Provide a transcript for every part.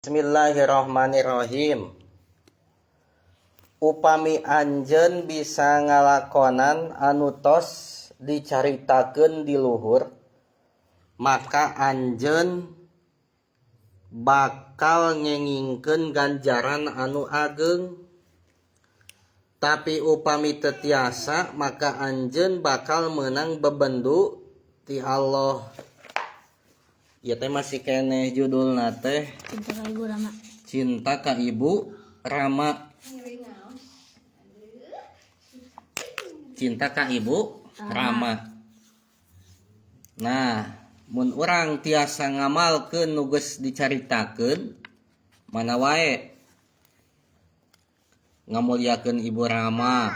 Bismillahirrahmanirrahim. Upami anjeun bisa ngalakonan anu tos dicaritakeun di luhur, maka anjeun bakal ngengingkeun ganjaran anu ageng. Tapi upami teu tiasa, maka anjeun bakal meunang bebendu ti Allah. Ieu teh masih keneh judulna teh Cinta ka Ibu Rama. Cinta ka Ibu Rama. Cinta ka Ibu Rama. Nah, mun urang tiasa ngamalkeun nu geus dicaritakeun, mana wae ngamuliakeun Ibu Rama,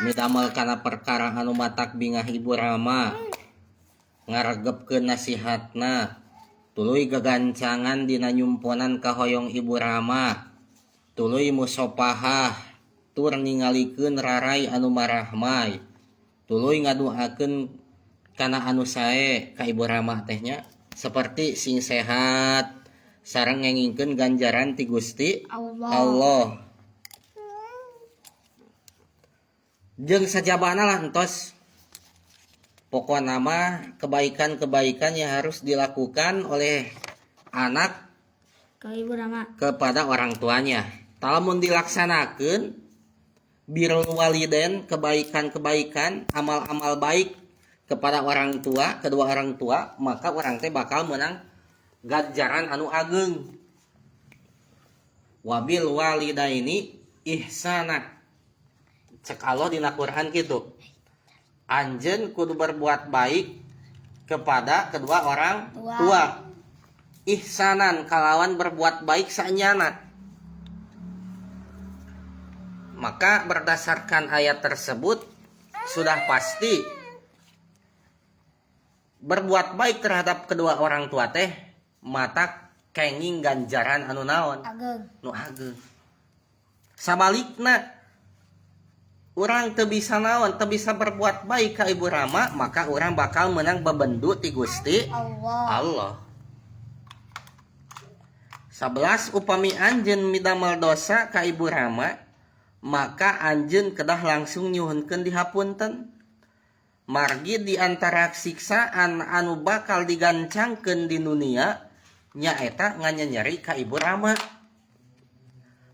midamel kana perkara anu matak bingah Ibu Rama, ngaregepkeun nasihatna, tuluy gagancangan dina nyumponan kahoyong Ibu Rama, tuluy musopahah tur ningalikeun raray anu marahmai, tuluy ngaduakeun kana anu sae ka Ibu Rama teh nya, seperti sing sehat sareng ngengingkeun ganjaran ti Gusti Allah. Allah. Jeung sajabana lah entos. Pokokna mah kebaikan-kebaikan yang harus dilakukan oleh anak ka Ibu Rama kepada orang tuanya. Lamun dilaksanakeun birrul waliden, kebaikan-kebaikan, amal-amal baik kepada orang tua, kedua orang tua, maka orang teh bakal menang ganjaran anu ageng. Wabil walidaini ihsana. Cek Allah dina Quran kitu. Anjeun kudu berbuat baik kepada kedua orang tua. Ihsanan kalawan berbuat baik saenyana. Maka berdasarkan ayat tersebut sudah pasti berbuat baik terhadap kedua orang tua teh mata kenging ganjaran anu naon? Ageng. Nu ageng. Sabalikna urang teu bisa naon, teu bisa berbuat baik ka Ibu Rama, maka urang bakal menang bebendu ti Gusti Allah. Allah. 11 upami anjeun midamel dosa ka Ibu Rama, maka anjeun kedah langsung nyuhunkeun dihapunten. Margi di antara siksaan anu bakal digancangkeun di dunia nyaeta nganyenyeri ka Ibu Rama.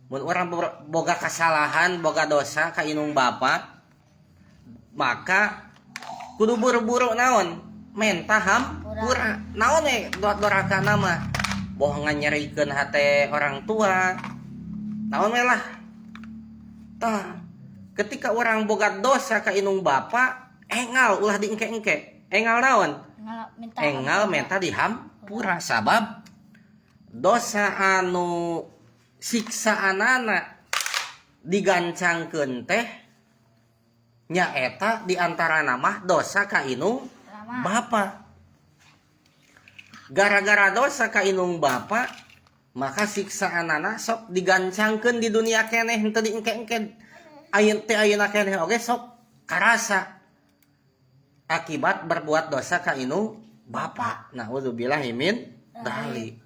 Mun urang boga kesalahan, boga dosa ka inung bapa, maka kudu buru-buru naon? Menta hampura. Naon we doraka nama? Boh nganyerikeun hate orang tua. Naon we lah. Tah, ketika orang boga dosa ka inung bapa, engal ulah diengke-engke. Engal naon? Engal minta Engal menta dihampura, sabab dosa anu siksaanana digancangkeun teh nyaeta di antara nama dosa ka inung Rama. bapa. Gara-gara dosa ka inung bapa, maka siksaanana sok digancangkeun di dunia keneh, henteu diengke-engke. Ayeuna teh ayeuna keneh oge sok karasa akibat berbuat dosa ka inung bapa. Naudzubillahi min dzalik.